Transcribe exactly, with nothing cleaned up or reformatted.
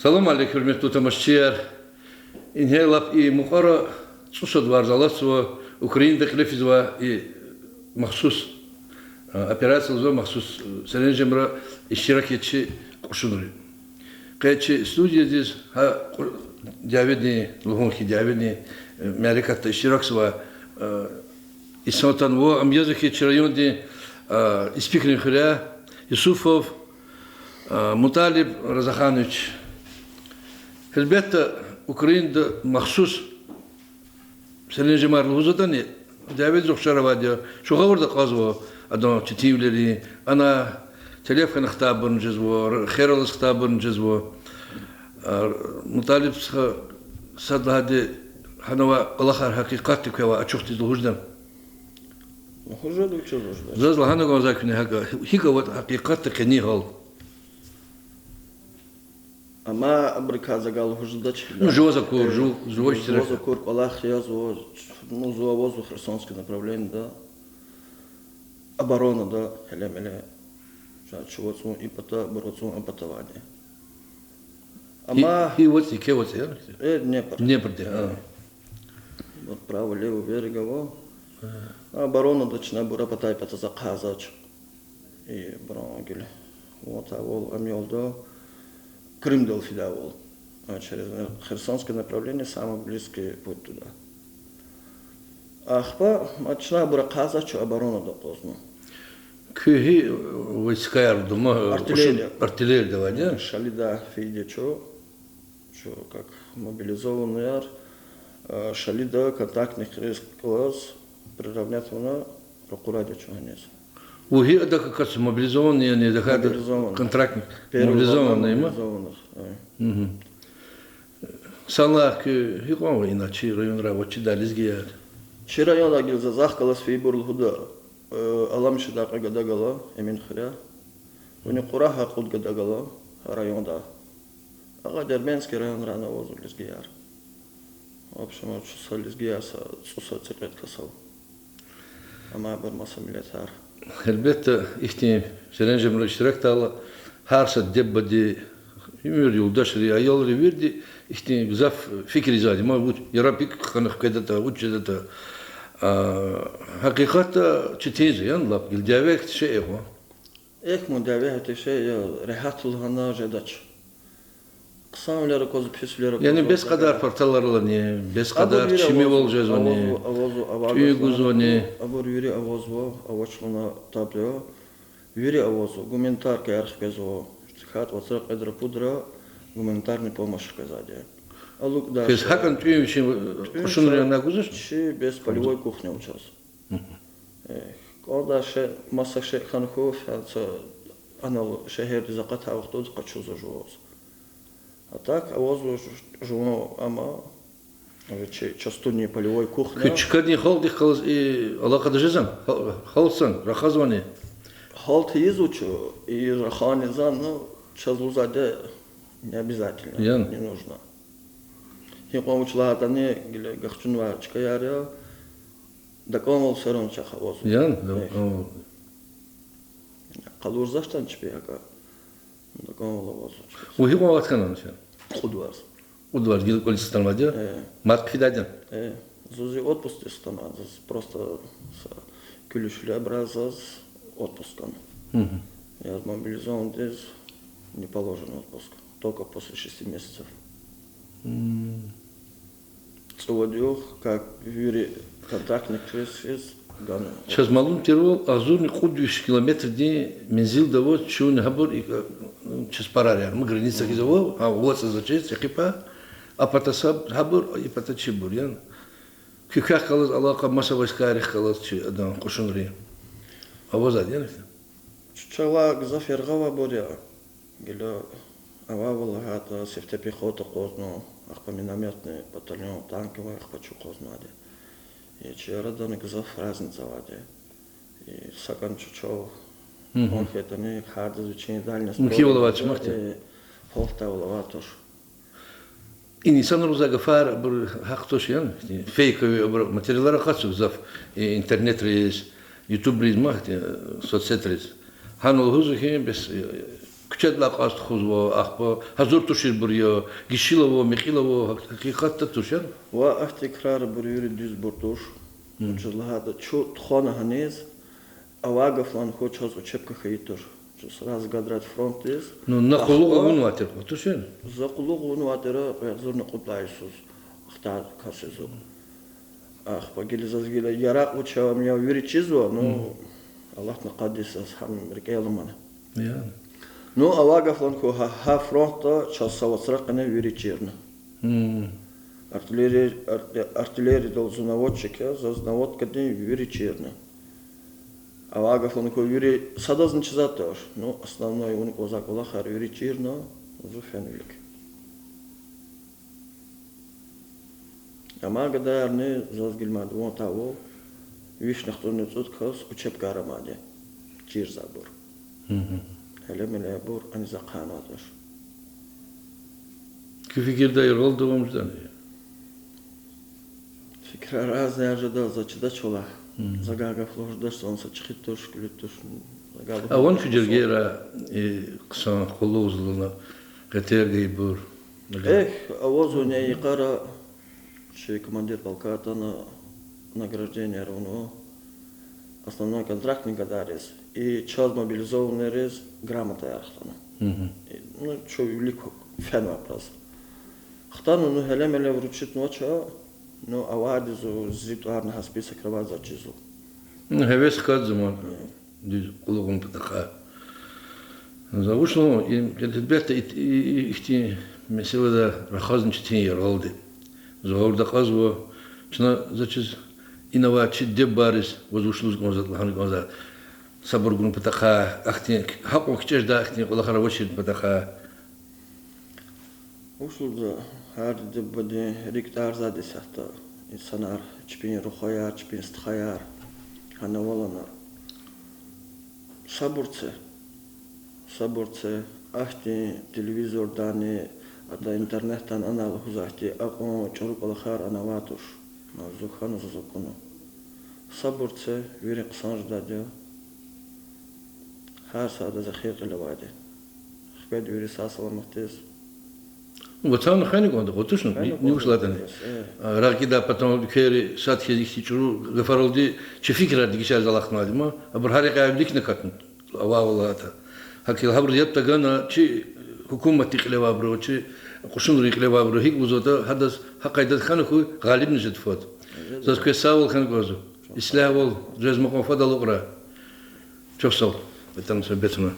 Салам алейк, гьуьрметлу тамашачияр! Ингье лап и мукьвара цӀусад варз алатзава Украинада кьиле физвай и махсус, а, операция лугьузва, махсус, э, серенжемра иштирак ийиз чи кьушунри. Къе чи студиядиз гьа кьу-, дяведин, лугьун хьи, дяведин, э, мярекатда иштиракзавай, э, инсан атанва, ам язва хьи чи райондин, э, Испикрин хуьряй, Юсуфов, э, Муталиб Разаханович. Гьелбетда, Украинада махсус серенжемар лугьузватӀани, дяведиз ухшар авайди я, чун гъавурда акьазва адан четинвилерин, ана телеф хьана хтайбурни жезва, хер алаз хтайбурни жезва. А, Муталиб стха, сад лагьайди, гьанавай кӀвалахар гьакъикъатдик квевай ачухдиз лугьуз жеда? Лугьуз жеда, вучиз лугьуз жеда? Заз лагьана кӀанзавай куьне гьакӀа, гьикӀ аватӀа гьакъикъатда къенин гьал. Амма абурукай за гьакӀ лугьуз жедач. Ну, жуваз акур, жу-, жуваз иштирак. Жуваз акур кӀвалах язва, ну, зун авазва Херсонский направлениеда, оборонада, гьеле-меле. Жа чун вацӀун и пата, абур вацӀун а пата авайди. Гьи-, амма гьи вацӀ, еке вацӀ я? Э, Днепр. Днепрди, а. Вот право-лево берег ава. Оборонада чна абур а патай патаз ахъайзавач. И абурун гила. Вот, авал ам ялда Крымдал фидайвал. А через Херсонское направление самый близкий путь туда. Ахпа, а, чна абур ахъайзавач оборонада акъвазна. Куьн гьи войскаяр дума, артиллерия, артиллерия давай, да? Шалида фейиди чун. Чун как мобилизованныйяр, а, Шалида контрактникриз галаз приравнять авуна ракъурайди я чун гьаниз. Вун гьи адак акатзава, мобилизованный яни, яда контрактник? Первый волна мобилизованный ма? Мобилизованных, э. Санлай куьн гьикьван ава ина чи районра авай чи лезгияр? Чи районра гила заз ахъ галаз фейибур лугьуда, э, Аламишдай кьве гада гала, Эминхуьряй. Вини Кьурагьай кьуд гада гала районда. Агъа Дербентский районрани авазва лезгияр. В общем, чун са лезгияр са цӀусад-цӀикьвед кас ава. Амма абур маса миллетар. Гьелбетда, ихьтин серенжемра иштиракдайла, гьар са диде-бубади, уьмуьр юлдашри, аялри, вириди ихьтин гзаф фикир ийизвайди я, ма вуч, яраб икӀ хьана хкведатӀа, вуч жедатӀа. А, гьакъикъатда четин я, яни лап гила дяве шей ава. Эхь, ма дяве гьатта шей я, регьятвал гьана жедач. Хъсанвилер аквазва, писвилер аквазва. Яни бес кьадар парталар алани, бес кьадар чимивал жезвани, тӀуьн гузвани? Абур вири авазва, авач лагьана таб я. Вири авазва, гуманитаркаяр хквезва. ХьатӀ вацра кьведра-пудра гуманитарный помощь хквезвайди я. АлукӀдай шей. Бес гьакӀан тӀуьн вичин кьушунрин ана гузвач? Чи бес полевой кухня ава чаз. Э, кӀандай шей, маса шей хьана хьуй, фена са анал шегьердиз акъатай вахтунда къачузва жуваз. А так авазва жу-, жуван, амма чи частунин полевой кухня. Куь чкадин халкьдихъ галаз и алакъада жезвани? Хал-, халтзавани, рахазвани? Халт ийизва чун, и рахани за, ну, чаз лугьузвайди, не обязательно, не нужно. Гьикьван вуч лагьайтӀани, гила гахчунвай чкаяр я, дакӀанвал всё равно чахъ авазва. Яни? КъалурзавачтӀани чпи гьакӀа, дакӀанвал авазва. Вун гьикьван вахт хьанва? Кьуд варз. Кьуд варз гила кӀвализ хтанвайди я? Мад хъфидайди яни? Зун зи отпускдиз хтанва, заз просто са куьлуь-шуьлуь абурай, заз отпуск ана. Яз мобилизованныйдиз не положен отпуск, только после шести месяцев. ЦӀувад югъ, как вири контрактникриз хьиз гана. Чаз малум тирвал, агъзурни кьуд виш километрдин мензилда аваз чун гьабур, чаз парар яр, ма граница хьиз ава, гьа вацӀаза чиз, эхипа, а пата са гьабур, и пата чибур, яни. Куь квехъ галаз алакъа маса войскайрихъ галаз чи адан кьушунрин? Авазва, яни? Чун чавай гзаф яргъавайбур я. Гила авайвал лагьайтӀа, сифте пехота акъвазна, ахпа миномётный батальон, танковый, ахпа чун акъвазнавайди. И чи арадани гзаф разница авайди. И сакӀани чун чав гьун хьайитӀани, гьардаз вичин дальность поля, михьивал авай чӀумахъди, гьалтайвал авай туш. И инсанри лугьузвай гафар абур гьахъ туш, яни, фейковый абур материалар акъатзава гзаф, и интернетриз, ютубриз, ма, э, соцсетриз. Гьана лугьузва хьи, бес, э, куь Шедилай кьаз тухузва, ахпа гьазур туширбур я, гишила ава, мекьила ава, гьакъикъатда туш я. Ва ахьтин крарбур вири дуьзбур туш. Вучиз лагьайтӀа чун тухвана гьаниз, авай гаф лагьана хьуй, чаз учебка хьайи туш. Чун сразу гадрай фронтдиз. Ну, на къуллугъ авунвай тир кьван туш я? За къуллугъ авунвай тир кьве агъзурни кьуд лагьай йисуз, ахтар кас я зун. Ахпа гила заз гила яракь вуч ам я вири чизва, ну, Аллагьдин къадир, заз гьам рикӀел амани. Ну, авай гаф лагьана хьуй, гьа, гьа фронтда чаз са вацра къене вири чирна. Артиллери-, арт-, артиллериядал зун наводчик я, заз наводкадин вири чирна. Авай гаф лагьана хьуй, вири садазни чизвайди туш, ну, основной вун кӀанзавай кӀвалахар вири чирна, зун фена вилик. Амма гадаярни заз гила мад ван тавур, вишни яхцӀурни цӀуд кас учебкайра амайди, чирзавайбур. Гьеле-мелебур аниз ахъайнавай туш. Куь фикирдай яргъал давам жедани? Фикирар разныяр жеда, заз чидач валлагь. Загай гаф лугьуз жедач, зун са чӀехи туш, куьлуь туш. Загай лугьуз жедач. Авани куь жергейра, э, хъсан къуллугъзава лагьана, къетер гайибур? Эхь, авазва, йикъара чи командир полка атана, награжденияр авунва основной контрактникар гадайриз, и чаз мобилизованныйриз грамотаяр хтана. Ну, чун вилик фенвайбуруз хтана, ну, гьеле-меле вручитьнавач, ну, авайди зун, зи тӀварни гьа списокра авайди заз чизва. Ну, гьевес хкатзаман дуьз къуллугъун патахъай. За вуч лугьун, и, и, элбетда, и, и, и, ихьтин месэлада рахазни четин яргъалди. За гъавурда акьазва, чна, заз чиз, ина авай чи диде-бубайриз ваз вуч лугьуз кӀанзаватӀа, лагьана кӀанзава, сабур гун патахъай, ахьтин, гьакьван кичӀе жедай ахьтин кӀвалахар авачирдин патахъай. Вуч лугьуда, гьар диде-бубадин рикӀ тӀарзавайди исятда, инсанар, чпин рухваяр, чпин стхаяр, гьанал алана. Сабур це. Сабур це. Ахьтин телевизордани, атӀа интернетдани ана лугьузвайди, акьван чӀуру кӀвалахар ана авай туш. Зун хьана, заз акуна. Сабур це, вири хъсан жедайди я. Гьар сада за хийир кьиле авайди. Хкведа вири сагъ-саламатдиз. Ватан хвена кӀанда, къатушна, ни вуч лагьайтӀани. Рагъ кьидай патан уьлквейри сад хьиз ихьтин чӀуру гафаралди чи фикирар дегишариз алахънавайди ман, абур гьар йикъа виликна катна, авайвал лагьайтӀа. ГьакӀ хьайила гьабуруз яб тагана чи гьукуматдин кьиле авайбуру, чи кьушунрин кьиле авайбуру гьикӀ лугьузватӀа, гьадаз гьа къайдада хьана хьуй, гъалибни жеда фад. Заз квез сагъвал хьана кӀанзава. Ислягьвал, жезмай кьван фад алукьрай. Чухсагъул, Ватан, са бетуна.